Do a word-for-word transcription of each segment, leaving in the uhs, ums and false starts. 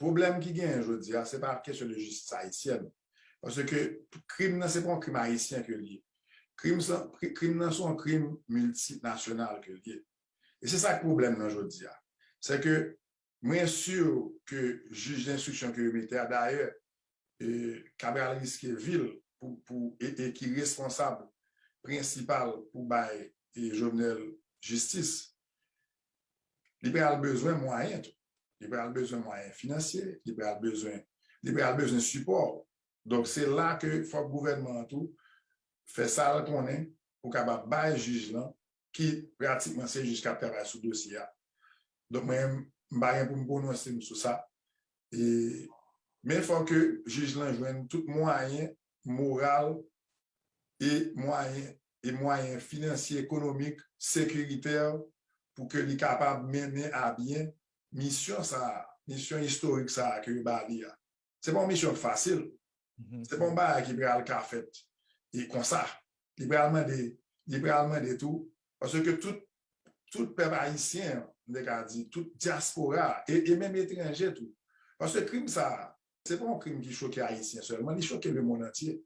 Pwoblèm ki genyen jodi a, se pa kesyon de jistis ayisyèn. Paske krim nan, se pa yon krim ayisyen ke l ye. Krim, sa- kri- krim nan, se yon krim miltinasyonal ke l ye. E se sa k pwoblèm nan jodi a. Se ke mwen si ke jij lenstriksyon ke yo mete a, dayè, e, Cabral riske vi l pou, pou, e, e ki responsab prensipal pou bay e, Jovenel jistis, li pral bezwen mwayen tou. Li pral bezwen mwayen finansye, li pral bezwen, li pral bezwen sipò. Donk, se la ke fòk gouvènman an tou fè sa l konnen pou kapab bay jij lan, ki pratikman se jij k ap travay sou dosye a. Donk, mwen, m pa gen pou m pwononse m sou sa. E, men fòk jij lan jwenn tout mwayen moral e mwayen, e mwayen finansye, ekonomik, sekiritè pou ke li kapab mennen a byen misyon sa a, misyon istorik sa a ke yo ba li a. Se pa yon misyon k fasil. Se pa yon bagay ki pral ka fèt e konsa. Li pral mande, li pral mande tou, paske tout, tout pèp ayisyen, m te ka di, tout dyaspora, e, e menm etranje tou. Paske krim sa a, se pa yon krim ki choke Ayisyen sèlman, li choke lemonn antye.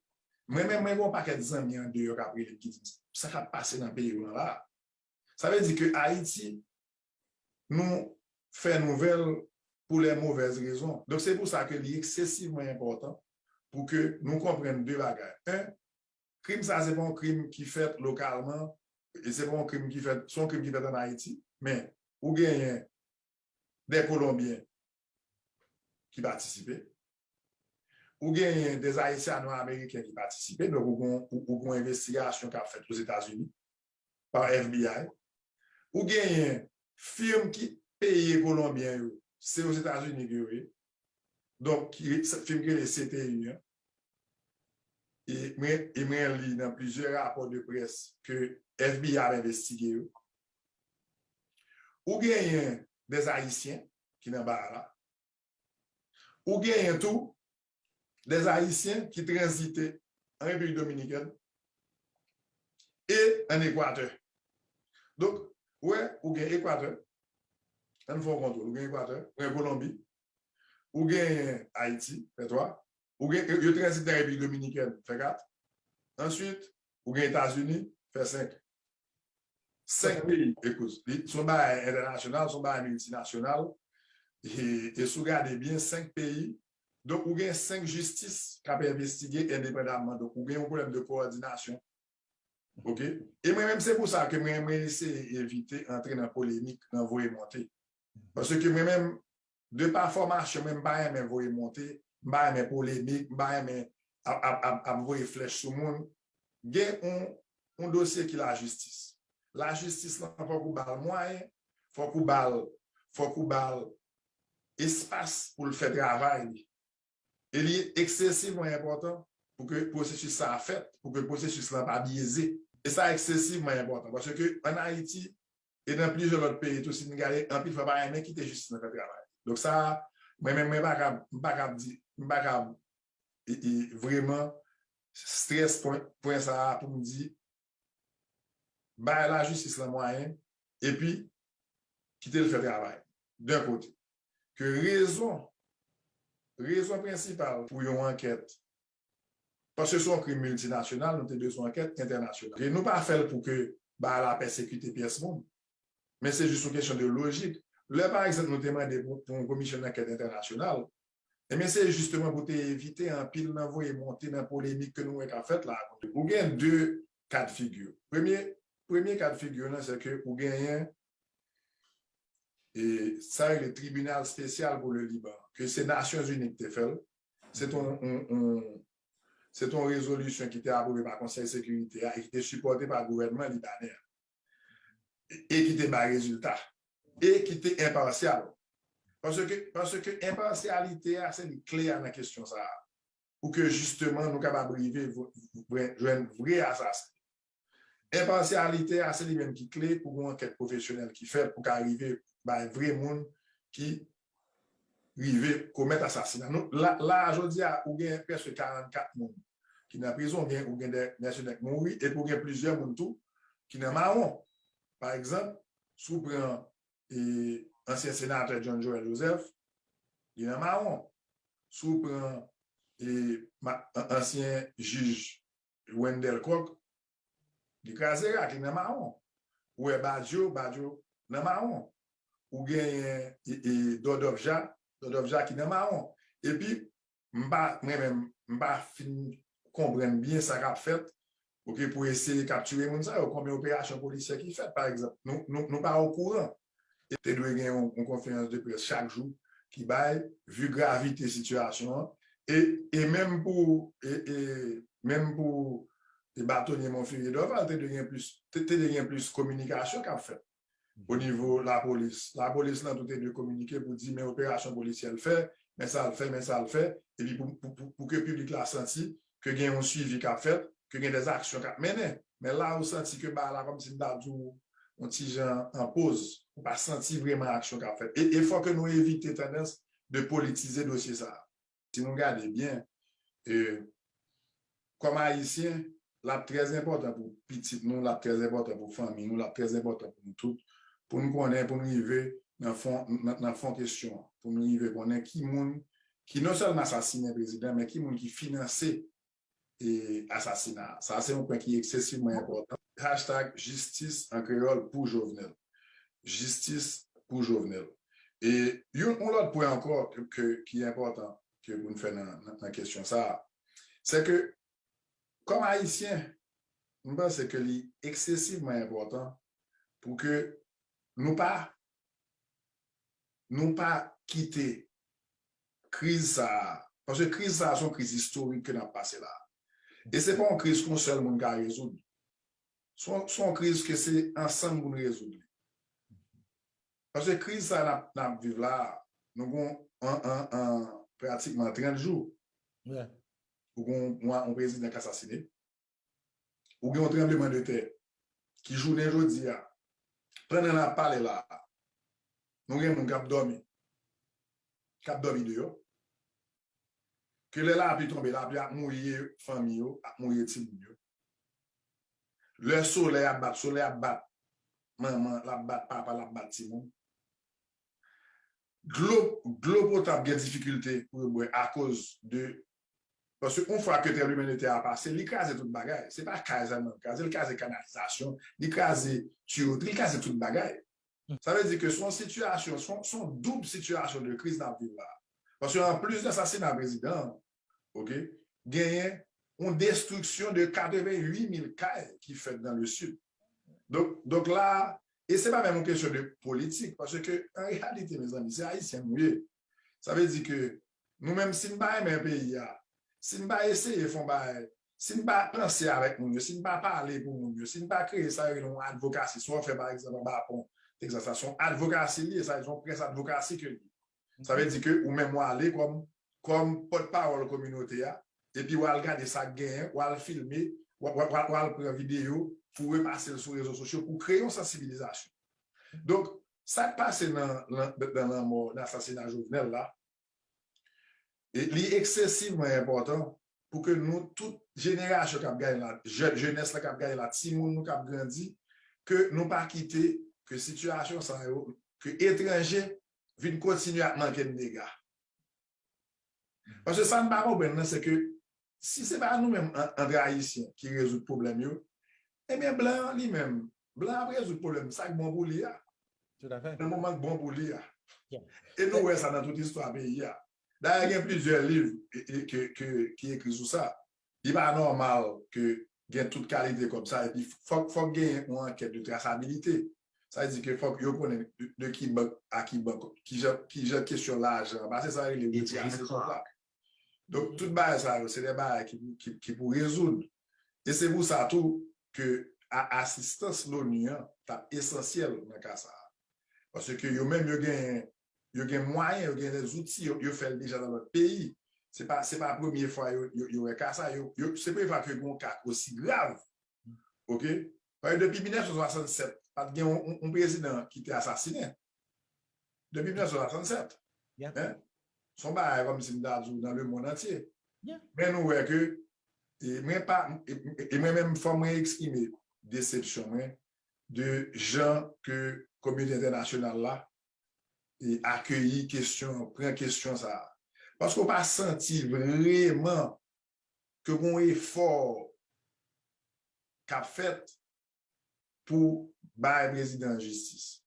Mwen menm, mwen gen yon pakèt zanmi andeyò k ap rele m ki di m, sa k ap pase nan peyi w lan la? Sa vle di ke Ayiti, nou fè nouvèl pou lè movèz rezon. Donk, se pou sa ke li eksesivman enpòtan pou ke nou konprann de bagay. En, krim sa, se pa yon krim ki fèt lokalman, e se pa yon krim ki fèt, se yon krim ki fèt ann Ayiti, men ou genyen de Kolonbyen ki patisipe, ou genyen de Ayisyano-Ameriken ki patisipe, donk ou gen, ou, ou gen yon envestigasyon k ap fèt Ozetazini pa F B I. Ou genyen fim ki peye Kolonbyen yo, se Ozetazini ke yo ye. Donk, ki, fim ki rele C T U an. E mwen, e mwen li nan plizyè rapò de près ke F B I ap envestige yo. Ou genyen de Ayisyen ki nan bagay la. Ou genyen tou de Ayisyen ki tranzite an Repiblik Dominikèn e an Ekwatè. Donk, ou wè, ou gen Ekwatè, ann fè yon kontwòl, ou gen Ekwatè, ou gen Kolonbi, ou gen Ayiti, fè twa, ou gen, yo tranzite nan Repiblik Dominikèn, fè kat, answit, ou gen Etazini, fè senk. Senk peyi, ekout, li, se yon bagay entènasyonal, se yon bagay miltinasyonal, e, e si w gade byen, senk peyi, donk ou gen senk jistis k ap envestige endepandamman, donk ou gen yon pwoblèm de kowòdinasyon, oke? E mwen menm, se pou sa ke mwen, mwen eseye evite antre nan polemik, nan voye monte. Paske mwen menm, de pa fòmasyon mwen, m pa renmen voye monte, m pa renmen polemik, m pa renmen ap, ap, ap, ap voye flèch sou moun. Gen yon, yon dosye ki lajistis. Lajistis lan, fòk ou ba l mwayen, fòk ou ba l, fòk ou ba l espas pou l fè travay li. E li eksesivman enpòtan pou ke pwosesis sa a fèt, pou ke pwosesis lan pa byeze. E sa eksesivman enpòtan, paske ann Ayiti, e nan plizyè lòt peyi tou, si n gade, anpil fwa pa renmen kite jistis lan fè travay. Donk sa, mwen menm, mwen pa kab, m pa kab di, m pa kab, e, e, vrèman strès pwen, pwen sa a pou m di, bay lajistis lan mwayen, epi kite l fè travay. D'un kote. Ke rezon, rezon prensipal pou yon ankèt, paske se yon krim miltinasyonal, nou te bezwen ankèt entènasyonal. E nou pa fè l pou ke bagay la pèsekite pyès moun. Men se jis yon kesyon de lojik. Lè, pa egzanp, nou te mande pou, pou yon komisyon dankèt entènasyonal, ebyen, se jisteman pou te evite anpil nan voye monte nan polemik ke nou wè k ap fèt la. Ou gen de ka de figi. Premye, premye ka de figi lan, se ke ou genyen e sa yo rele Tribinal Espesyal pou le Liban, ke se Nasyonzini ki te fè l. Se t on, on, on, se t on rezolisyon ki te apwouve pa Konsèy Sekirite a e ki te sipòte pa gouvènman libanè a. E, e ki te bay rezilta. E ki te enpasyal. Paske, paske enpasyalite a, se li kle a nan kesyon sa a. Pou ke jisteman nou kapab rive v-, v-, jwenn vre asasen. Enpasyalite a, se li menm ki kle pou gen yon ankèt pwofesyonèl ki fèt pou ka rive bay vre moun ki rive komèt asasina. Nou, la, la, jodi a, ou gen prèske karannkat moun ki nan prizon, ou gen, ou gen de mèsenè k mouri, epi ou gen plizyè moun tou ki nan mawon. Pa egzanp, si w pran e, ansyen senatè John Joël Joseph, li nan mawon. Si w pran e, ma, an- ansyen jij Wendell Coq, li kraze rak, li nan mawon. Ou wè Badio, Badio nan mawon. Ou genyen e, e, Dodovja, Dodovja ki nan mawon. Epi, m pa, mwen menm, m pa fin konprann byen sa k ap fèt, oke, pou eseye kaptire moun sa yo, konbyen operasyon polisyè ki fèt, pa egzanp. Nou, nou, nou pa okouran. E te dwe gen yon, yon konferans de près chak jou ki bay, vi gravite sitiyasyon an. E, e menm pou, e, e, menm pou e batonye Monferrier Dorval, te dwe gen plis, te, te dwe gen plis kominikasyon k ap fèt o nivo lapolis. Lapolis lan tou te dwe kominike pou di, men operasyon polisyè l fè, men sa l fè, men sa l fè, epi pou, pou, pou, pou ke piblik la santi ke gen yon swivi k ap fèt, ke gen dè aksyon k ap mennen. Men la, ou santi ke bagay la kòmsi m ta di w yon ti jan an poz, ou pa santi vrèman aksyon k ap fèt. E, e fò ke nou evite tandans de politize dosye sa a. Si nou gade byen, e, kòm Ayisyen, l ap trè enpòtan pou pitit nou, l ap trè enpòtan pou fanmi nou, l ap trè enpòtan pou nou tout, pou nou konnen, pou nou rive nan fon, nan, nan fon kesyon an, pou nou rive konnen ki moun ki non sèlman asasinen prezidan, men ki moun ki finanse e, asasina a. Sa se yon pwen ki eksesivman enpòtan. Hashtag jistis an kreyòl pou Jovenel. Jistis pou Jovenel. E yon, yon lòt pwen ankò ke, ke, ki enpòtan ke pou n fè nan, nan, nan kesyon sa a, se ke kòm Ayisyen, m panse ke li eksesivman enpòtan pou ke nou pa, nou pa kite kriz sa a, paske kriz sa a se yon kriz istorik ke n ap pase la. E se pa yon kriz ke yon sèl moun ka rezoud. Se yon, se yon kriz ke se ansanm pou n rezoud li. Paske kriz sa a n ap, n ap viv la a, nou gen an, an, an pratikman trant jou. Ou gen yon, yon prezidan k asasinen. Ou gen yon tranblemanntè ki jounen jodi a, pandan n ap pale la a, nou gen moun k ap dòmi, k ap dòmi deyò. Ke lè lapli tonbe, lapli ap mouye fanmi yo, ap mouye timoun yo. Lè solèy ap bat, solèy ap bat manman, l ap bat papa, l ap bat timoun. Dlo, dlo potab gen difikilte pou yo bwè akoz de, paske yon fwa ke tranblemanntè a pase, li kraze tout bagay. Se pa kay sèlman li kraze, li kraze kanalizasyon, li kraze tuyotri, li kraze tout bagay. Sa vle di ke se yon sitiyasyon, se yon, se yon doub sitiyasyon de kriz n ap viv la. Paske anplis de asasina prezidan an, oke, genyen yon destriksyon de katrevenn uit mil kay ki fèt dans le sud. Donk, donk la, e se pa menm yon kesyon de politik, paske an reyalite, mezanmi, se Ayisyen nou ye. Sa vle di ke nou menm, si n pa renmen peyi a, si n pa eseye fè yon bagay, si n pa panse avèk moun yo, si n pa pale pou moun yo, si n pa kreye sa yo rele yon advokasi, sa w ap fè, pa egzanp, anba pon Texas la, se yon advokasi li ye, sa, se yon près advokasi ke li ye. Sa vle di ke ou menm w ale kòm, kòm pòtpawòl kominote a, epi w al gade sa k genyen, w al filme, w, w, w, w al pran videyo pou repase l sou rezo sosyo, pou kreye yon sansibilizasyon. Donk, sa k pase nan, nan, nan lanmò, nan asasina Jovenel la, e li eksesivman enpòtan pou ke nou, tout jenerasyon k ap gade la, jè-, jenès la k ap gade la, timoun nou k ap grandi, ke nou pa kite ke sitiyasyon sa yo, ke etranje vin kontinye ap manke n dega. Paske sa n pa konprann nan, se ke si se pa nou menm an-, antre Ayisyen ki rezoud pwoblèm yo, ebyen, blan an li menm, blan ap rezoud pwoblèm sa k bon pou li a. Nan moman k bon pou li a. E nou wè sa nan tout istwa peyi a. Dayè, gen plizyè liv e, e, ke, ke, ki ekri sou sa. Li pa nòmal ke gen tout kalite kòb sa, epi fòk, fòk genyen yon ankèt de trasabilite. Sa vle di ke fòk yo konnen de, de ki bank a ki bank, ki jan, ki jan kesyon lajan an pase, sa rele retirasyon kontak. Donk, tout bagay sa yo, se de bagay ki, ki, ki pou rezoud. E se pou sa tou ke a, asistans l'ONU an t ap esansyèl nan ka sa a. Paske yo menm, yo gen, yo gen mwayen, yo gen lezouti, yo, yo fè l deja nan lòt peyi. Se pa, se pa premye fwa yo, yo, yo wè ka sa, yo, yo, se premye fwa ke yo gen yon ka osi grav. Oke? Paske depi mil nèf san swasannsèt, pa t gen yon, yon, yon prezidan ki te asasinen. Depi mil nèf san swasannsèt. Hein? Se yon bagay kòmsi m ta di w nan lemonn antye. Men nou wè ke, e mwen pa, e, e, e mwen menm, fò mwen eksprime desepsyon mwen de jan ke kominote entènasyonal la e akeyi kesyon, pran kesyon sa a. Paske w pa santi vreman ke gon efò k ap fèt pou bay prezidan an jistis.